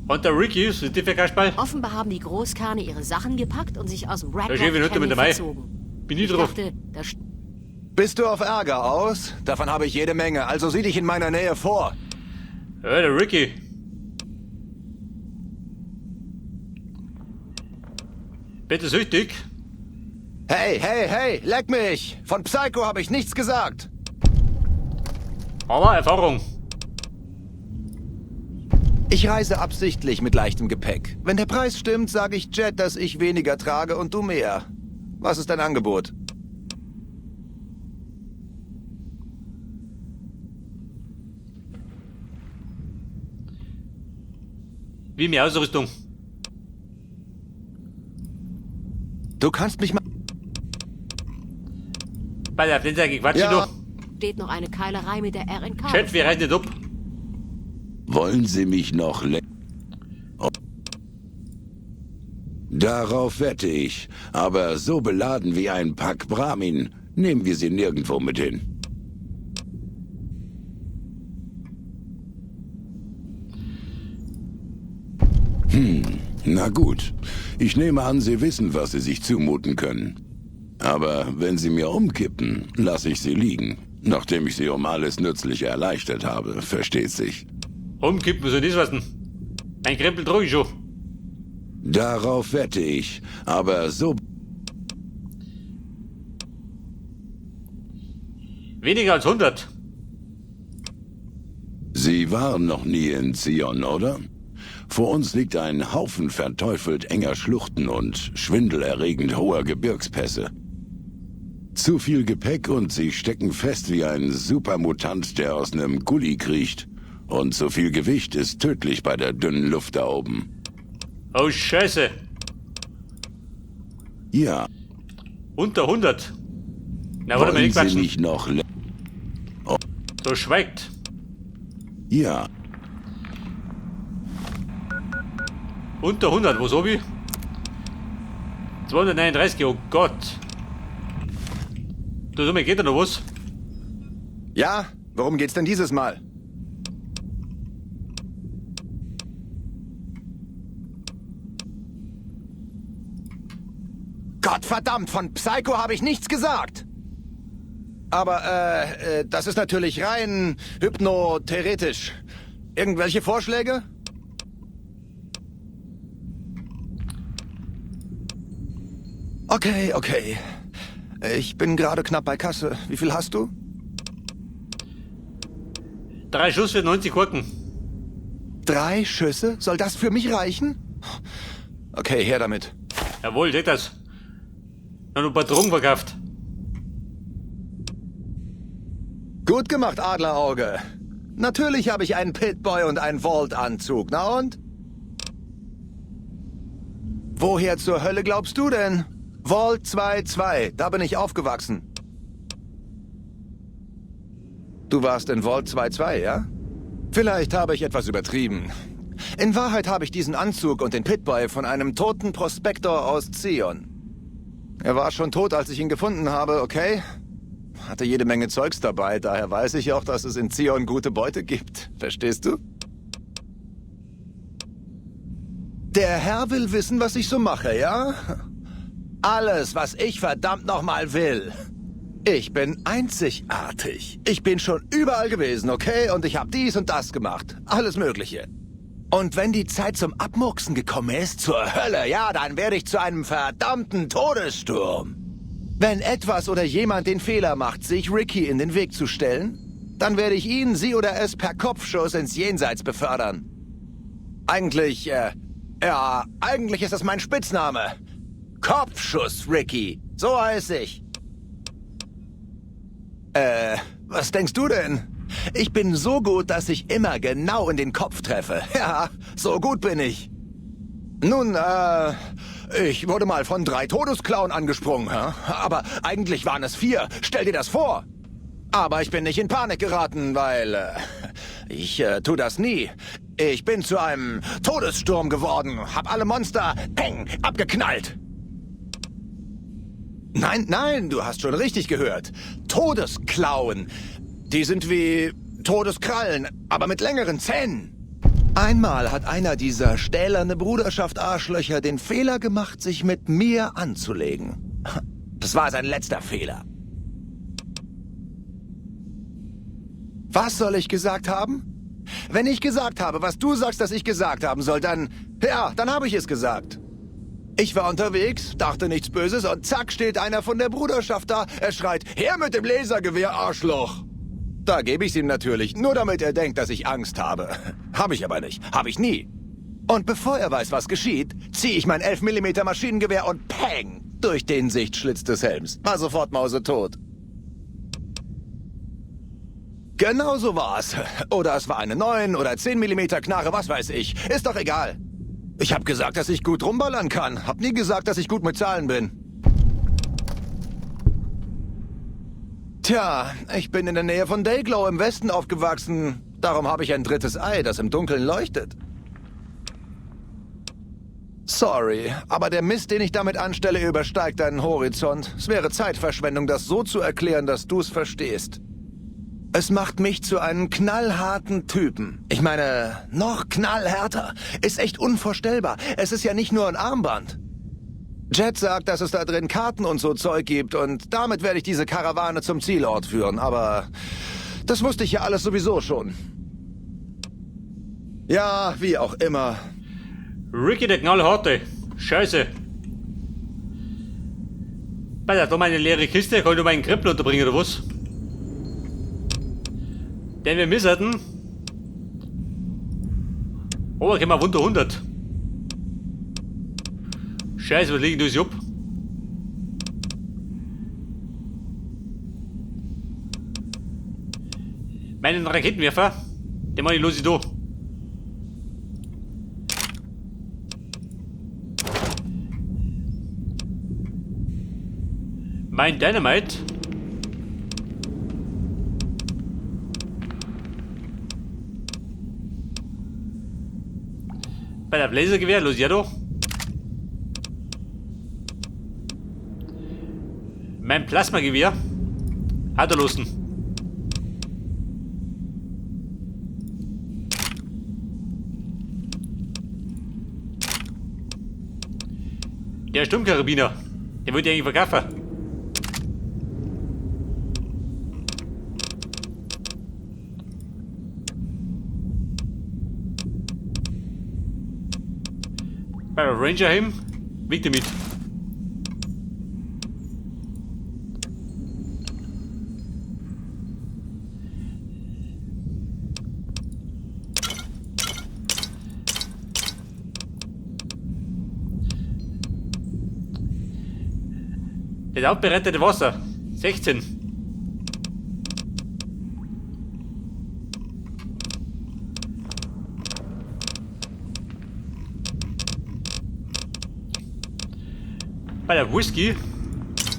Und der Ricky, ist die für Kasperl? Offenbar haben die Großkerne ihre Sachen gepackt und sich aus dem Red Ja, schön, Rock wie Hütte mit Canyon dabei. verzogen. Bin ich Ich drauf. dachte, da Bist du auf Ärger aus? Davon habe ich jede Menge, also sieh dich in meiner Nähe vor. Ja, der Ricky. Bitte süchtig. Hey, hey, hey, leck mich! Von Psycho habe ich nichts gesagt. Aber Erfahrung. Ich reise absichtlich mit leichtem Gepäck. Wenn der Preis stimmt, sage ich Jet, dass ich weniger trage und du mehr. Was ist dein Angebot? Wie mehr Ausrüstung. Du kannst mich mal... Bei der den sag ich Quatsch Ja. du. steht noch eine Keilerei mit der RNK. Chat, wir reichen nicht ab. Wollen Sie mich noch le... Oh. Darauf wette ich. Aber so beladen wie ein Pack Brahmin nehmen wir sie nirgendwo mit hin. Na gut. Ich nehme an, Sie wissen, was Sie sich zumuten können. Aber wenn Sie mir umkippen, lasse ich Sie liegen. Nachdem ich Sie um alles Nützliche erleichtert habe, versteht sich. Umkippen soll das was denn? Ein Krempel trage ich schon. Darauf wette ich. Aber so Weniger als 100. Sie waren noch nie in Zion, oder? Vor uns liegt ein Haufen verteufelt enger Schluchten und schwindelerregend hoher Gebirgspässe. Zu viel Gepäck und sie stecken fest wie ein Supermutant, der aus nem Gully kriecht. Und zu viel Gewicht ist tödlich bei der dünnen Luft da oben. Oh, Scheiße. Ja, Unter 100. Na, warte mal, wollen nicht Sie quatschen. mich noch le So schweigt. Ja, Unter 100, wo so wie? 239, oh Gott. Du, so geht da noch was? Ja? Worum geht's denn dieses Mal? Gottverdammt, von Psycho habe ich nichts gesagt. Aber, das ist natürlich rein hypnotheoretisch. Irgendwelche Vorschläge? Okay, okay. Ich bin gerade knapp bei Kasse. Wie viel hast du? 3 Schuss für 90 Korken. 3 Schüsse? Soll das für mich reichen? Okay, her damit. Jawohl, seht das. Noch ein paar Drogen verkauft. Gut gemacht, Adlerauge. Natürlich habe ich einen Pitboy und einen Vault-Anzug. Na und? Woher zur Hölle glaubst du denn? Vault 2-2, da bin ich aufgewachsen. Du warst in Vault 2-2, ja? Vielleicht habe ich etwas übertrieben. In Wahrheit habe ich diesen Anzug und den Pitboy von einem toten Prospektor aus Zion. Er war schon tot, als ich ihn gefunden habe, okay? Hatte jede Menge Zeugs dabei, daher weiß ich auch, dass es in Zion gute Beute gibt. Verstehst du? Der Herr will wissen, was ich so mache, ja? Alles, was ich verdammt nochmal will. Ich bin einzigartig. Ich bin schon überall gewesen, okay? Und ich hab dies und das gemacht. Alles Mögliche. Und wenn die Zeit zum Abmurksen gekommen ist, zur Hölle, ja, dann werde ich zu einem verdammten Todessturm. Wenn etwas oder jemand den Fehler macht, sich Ricky in den Weg zu stellen, dann werde ich ihn, sie oder es per Kopfschuss ins Jenseits befördern. Eigentlich, ja, eigentlich ist das mein Spitzname. Kopfschuss, Ricky. So heiß ich. Was denkst du denn? Ich bin so gut, dass ich immer genau in den Kopf treffe. Ja, so gut bin ich. Nun, ich wurde mal von 3 Todesklauen angesprungen, hä? Aber eigentlich waren es 4. Stell dir das vor. Aber ich bin nicht in Panik geraten, weil ich tu das nie. Ich bin zu einem Todessturm geworden, hab alle Monster, peng, abgeknallt. Nein, nein, du hast schon richtig gehört. Todesklauen. Die sind wie Todeskrallen, aber mit längeren Zähnen. Einmal hat einer dieser stählerne Bruderschaft Arschlöcher den Fehler gemacht, sich mit mir anzulegen. Das war sein letzter Fehler. Was soll ich gesagt haben? Wenn ich gesagt habe, was du sagst, dass ich gesagt haben soll, dann... Ja, dann habe ich es gesagt. Ich war unterwegs, dachte nichts Böses und zack steht einer von der Bruderschaft da. Er schreit, her mit dem Lasergewehr, Arschloch. Da gebe ich's ihm natürlich, nur damit er denkt, dass ich Angst habe. Habe ich aber nicht, habe ich nie. Und bevor er weiß, was geschieht, ziehe ich mein 11 mm Maschinengewehr und peng, durch den Sichtschlitz des Helms. War sofort mausetot. Genau so war's. Oder es war eine 9 oder 10 mm Knarre, was weiß ich. Ist doch egal. Ich hab gesagt, dass ich gut rumballern kann. Hab nie gesagt, dass ich gut mit Zahlen bin. Tja, ich bin in der Nähe von Dayglow im Westen aufgewachsen. Darum habe ich ein drittes Ei, das im Dunkeln leuchtet. Sorry, aber der Mist, den ich damit anstelle, übersteigt deinen Horizont. Es wäre Zeitverschwendung, das so zu erklären, dass du's verstehst. Es macht mich zu einem knallharten Typen. Ich meine, noch knallhärter. Ist echt unvorstellbar. Es ist ja nicht nur ein Armband. Jet sagt, dass es da drin Karten und so Zeug gibt und damit werde ich diese Karawane zum Zielort führen, aber das wusste ich ja alles sowieso schon. Ja, wie auch immer. Ricky, der Knallharte. Scheiße. Bei da meine leere Kiste, kann ich nur meinen Krempel unterbringen, oder was? Den wir misserten. Oh, da kommen wir unter 100. Scheiße, was liegt denn da ab? Meinen Raketenwerfer, den mach ich los da. Mein Dynamite. Bei der Lasergewehr, los ja doch. Mein Plasmagewehr hat er losen. Der Sturmkarabiner, den wollte ich eigentlich verkaufen. Bei Ranger Helm, wiegt er mit. Das aufbereitete Wasser. 16. Bei der Whisky,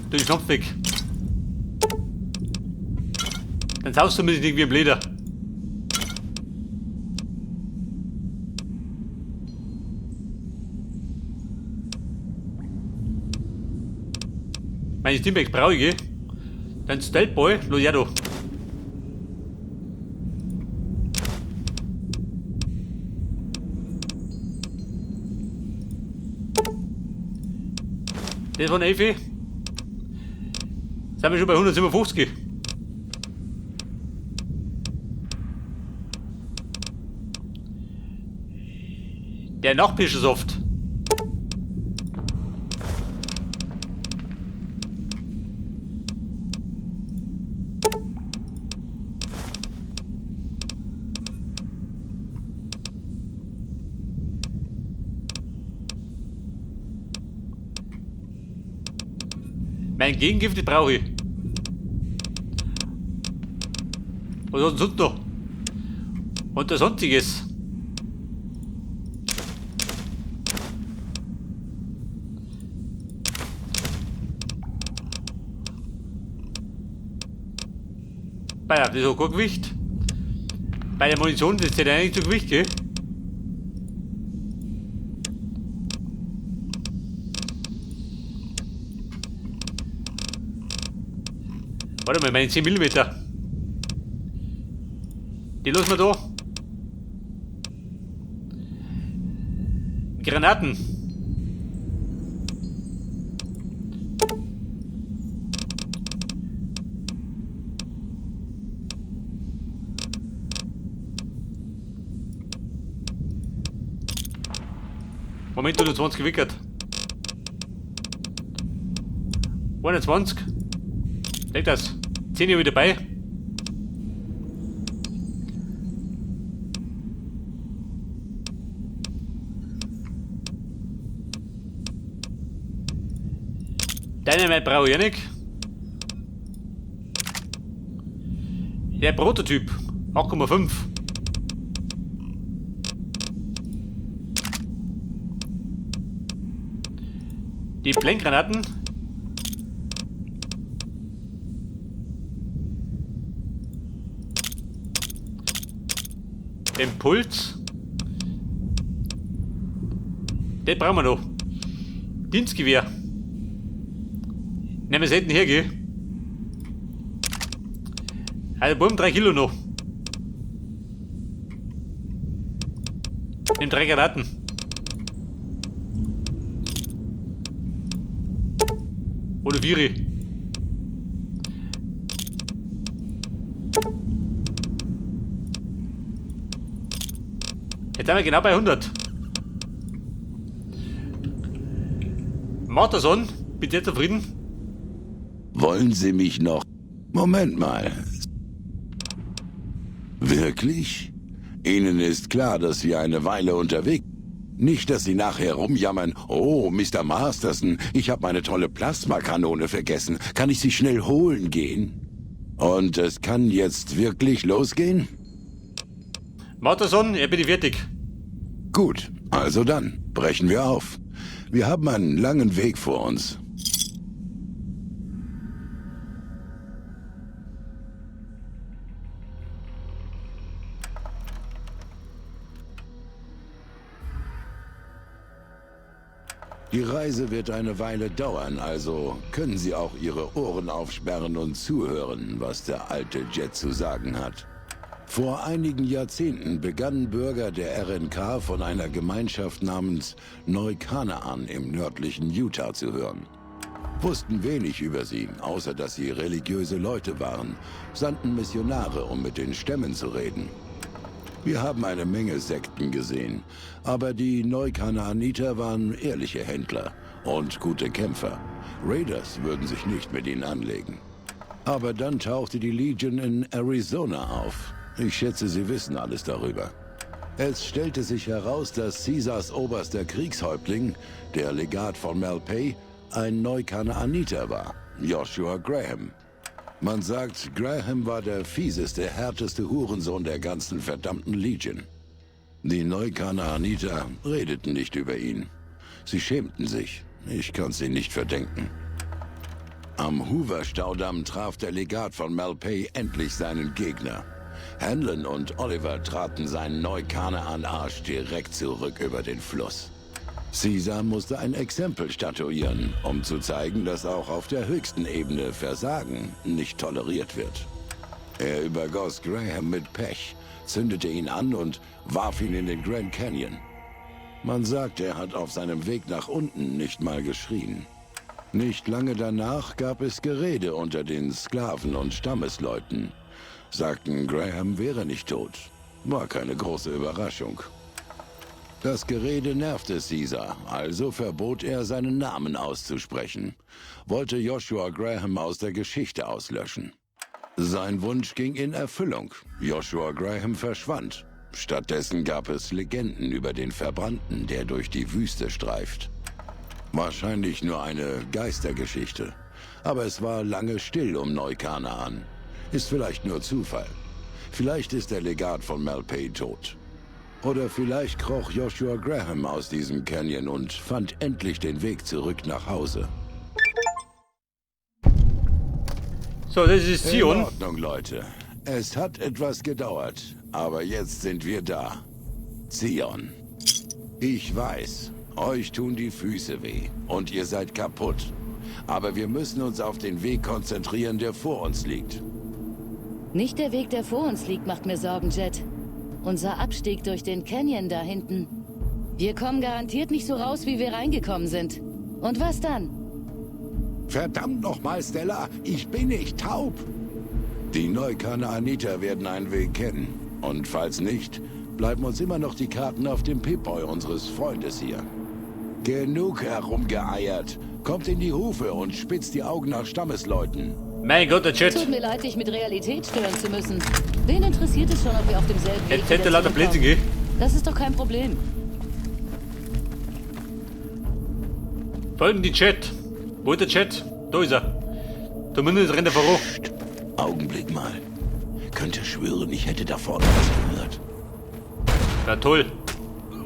durch den Knopf weg. Dann saust du mir nicht wie ein Bläder. Meine Steampacks brauche ich, gell? Dann Stealth Boy, los ja doch. Das war ein Elfi. Sind wir schon bei 157. Der Nachpischersaft. Mein Gegengift brauche ich. Was hat denn sonst noch? Und das Sonstiges. Bei der, das hat kein Gewicht. Bei der Munition, das zählt eigentlich zu Gewicht, gell? Warte mal, meine 10 Millimeter. Die lassen wir da. Granaten. Moment, 120 gewickelt. 21. Leg das. 10 Uhr wieder bei. Dynamite brauche ich nicht. Der Prototyp. 8,5. Die Blendgranaten. Impuls. Den brauchen wir noch. Dienstgewehr. Nehmen wir selten her, gell? Also, Bumm, 3 Kilo noch. Nimm 3 Granaten. Oder 4. Jetzt sind wir genau bei 100. Masterson, bin sehr zufrieden. Wollen Sie mich noch? Moment mal. Wirklich? Ihnen ist klar, dass wir eine Weile unterwegs sind. Nicht, dass Sie nachher rumjammern. Oh, Mr. Masterson, ich habe meine tolle Plasmakanone vergessen. Kann ich sie schnell holen gehen? Und es kann jetzt wirklich losgehen? Masterson, ich bin fertig. Gut, also dann, brechen wir auf. Wir haben einen langen Weg vor uns. Die Reise wird eine Weile dauern, also können Sie auch Ihre Ohren aufsperren und zuhören, was der alte Jet zu sagen hat. Vor einigen Jahrzehnten begannen Bürger der RNK von einer Gemeinschaft namens Neukanaan im nördlichen Utah zu hören. Wussten wenig über sie, außer dass sie religiöse Leute waren, sandten Missionare, um mit den Stämmen zu reden. Wir haben eine Menge Sekten gesehen, aber die Neukanaaniter waren ehrliche Händler und gute Kämpfer. Raiders würden sich nicht mit ihnen anlegen. Aber dann tauchte die Legion in Arizona auf. Ich schätze, Sie wissen alles darüber. Es stellte sich heraus, dass Caesars oberster Kriegshäuptling, der Legat von Malpais, ein Neukanaaniter war, Joshua Graham. Man sagt, Graham war der fieseste, härteste Hurensohn der ganzen verdammten Legion. Die Neukanaaniter redeten nicht über ihn. Sie schämten sich. Ich kann's ihnen nicht verdenken. Am Hoover-Staudamm traf der Legat von Malpais endlich seinen Gegner. Hanlon und Oliver traten seinen Neukanaan-Arsch direkt zurück über den Fluss. Caesar musste ein Exempel statuieren, um zu zeigen, dass auch auf der höchsten Ebene Versagen nicht toleriert wird. Er übergoss Graham mit Pech, zündete ihn an und warf ihn in den Grand Canyon. Man sagt, er hat auf seinem Weg nach unten nicht mal geschrien. Nicht lange danach gab es Gerede unter den Sklaven und Stammesleuten. Sagten, Graham wäre nicht tot. War keine große Überraschung. Das Gerede nervte Caesar, also verbot er, seinen Namen auszusprechen. Wollte Joshua Graham aus der Geschichte auslöschen. Sein Wunsch ging in Erfüllung. Joshua Graham verschwand. Stattdessen gab es Legenden über den Verbrannten, der durch die Wüste streift. Wahrscheinlich nur eine Geistergeschichte. Aber es war lange still um Neukanaan. Ist vielleicht nur Zufall. Vielleicht ist der Legat von Malpais tot. Oder vielleicht kroch Joshua Graham aus diesem Canyon und fand endlich den Weg zurück nach Hause. So, das ist Zion. In Ordnung, Leute. Es hat etwas gedauert, aber jetzt sind wir da. Zion. Ich weiß, euch tun die Füße weh und ihr seid kaputt. Aber wir müssen uns auf den Weg konzentrieren, der vor uns liegt. Nicht der Weg, der vor uns liegt, macht mir Sorgen, Jet. Unser Abstieg durch den Canyon da hinten. Wir kommen garantiert nicht so raus, wie wir reingekommen sind. Und was dann? Verdammt nochmal, Stella, ich bin nicht taub. Die Neukanaaniter werden einen Weg kennen. Und falls nicht, bleiben uns immer noch die Karten auf dem Pip-Boy unseres Freundes hier. Genug herumgeeiert. Kommt in die Hufe und spitzt die Augen nach Stammesleuten. Mein Gott, der Tut Chat. mir leid, dich mit Realität stören zu müssen. Wen interessiert es schon, ob wir auf demselben Weg Jetzt hätte wieder lauter zurückkommen? Blödsinn, gell? Das ist doch kein Problem. Folgen die Chat. Wo ist der Chat? Da ist er. Zumindest rennt er voran. Psst. Augenblick mal. Könnte schwören, ich hätte da vorne was gehört. Na toll.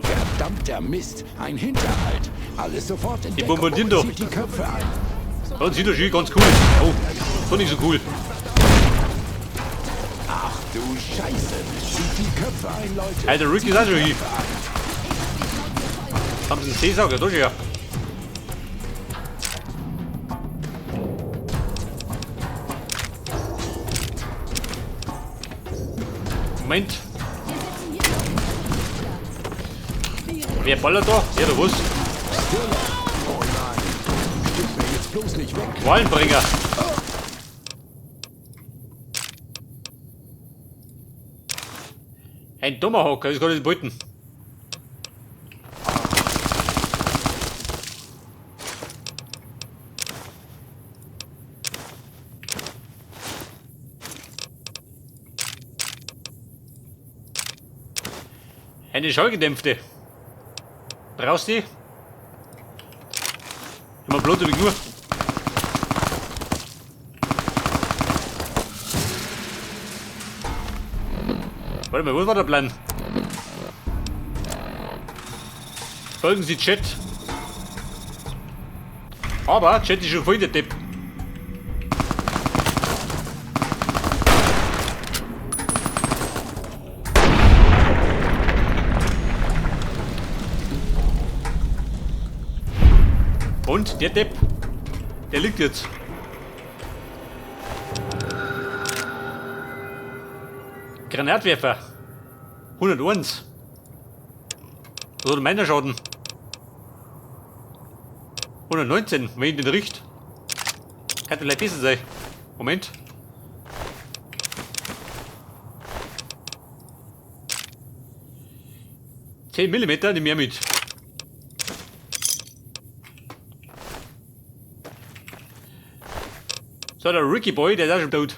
Verdammter Mist, ein Hinterhalt. Alles sofort in Die Deckung bombardieren und doch. zieht die Köpfe ein. Das sieht doch schon ganz cool. Oh, so nicht so cool. Ach du Scheiße. Zieht die Köpfe ein, Leute. Alter, Ricky ist auch schon hier. Köpfe ein. Haben sie einen Seesauger? Da schon ja. Moment. Wer ballert da? Ja, da was? Stille. Oh nein. Stimmt mir jetzt bloß nicht weg. Wallenbringer. Ein Tomahawk, das kann ich nicht beuten. Eine Schallgedämpfte. Brauchst du die? Immer bloß wie nur. Warte mal, wo war der Plan? Folgen Sie Chat. Aber Chat ist schon voll der Depp. Und der Depp, der liegt jetzt. Granatwerfer. 101. Was hat meiner Schaden? 119, wenn ich den riecht. Kann vielleicht besser sein. Moment. 10 Millimeter, nimm mehr mit. So, der Ricky Boy, der ist auch schon tot.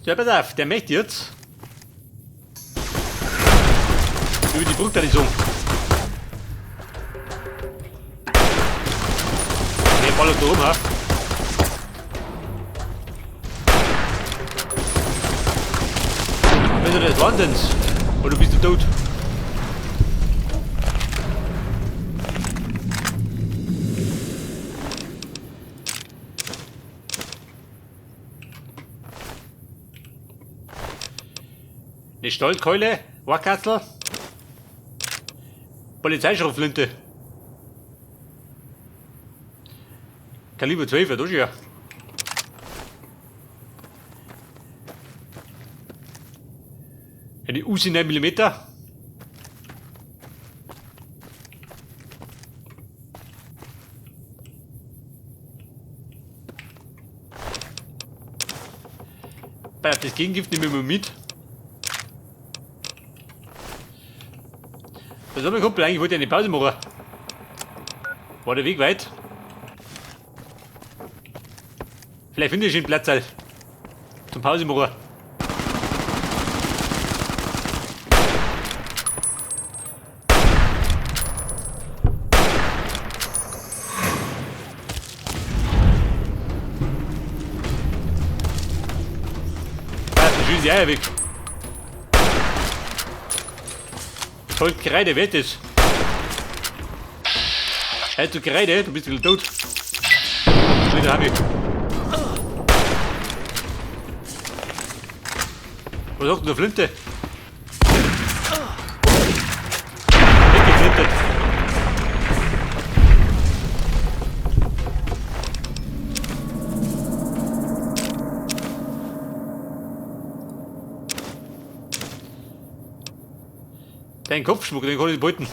So, pass auf, der möchte jetzt über die Brücke da nicht so. Der ballert da rum, ha? Bist du des Wahnsinns? Oder bist du tot? Eine Stahlkeule, Warkastel, Polizeischrotflinte. Kaliber 12, das ist ja. Eine Uzi 9 Millimeter. Das Gegengift nehmen wir mit. Was soll mein Kumpel? Eigentlich wollte ich eine Pause machen. War der Weg weit? Vielleicht finde ich einen Platz halt. Zum Pause machen. Ah, das ist die Eier weg. Voll Kreide, wer ist das? Halt du Kreide, du bist wieder tot. Wieder hab ich. Was sagt denn der Flinte? Weggeflintet. Dein Kopfschmuck, den kann ich behalten.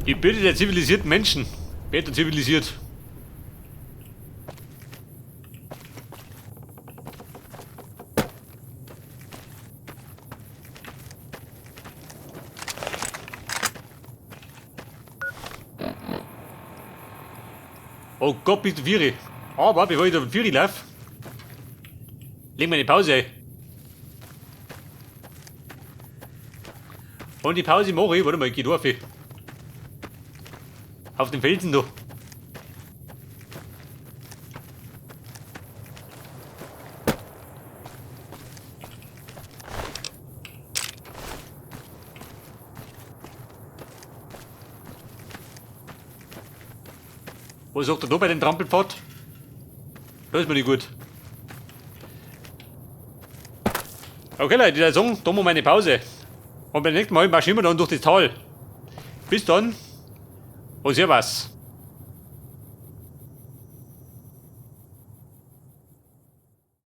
Die Bitte der zivilisierten Menschen. Better zivilisiert. Oh Gott, bist du Vieri. Aber bevor ich da Vieri laufe, leg mir eine Pause ein. Und die Pause mache ich, warte mal, ich geh da auf. Auf dem Felsen da. Was sagt er da bei dem Trampelpfad? Das ist mir nicht gut. Okay Leute, ich würde sagen, da machen wir eine Pause. Und beim nächsten Mal marschieren wir dann durch das Tal. Bis dann und servus.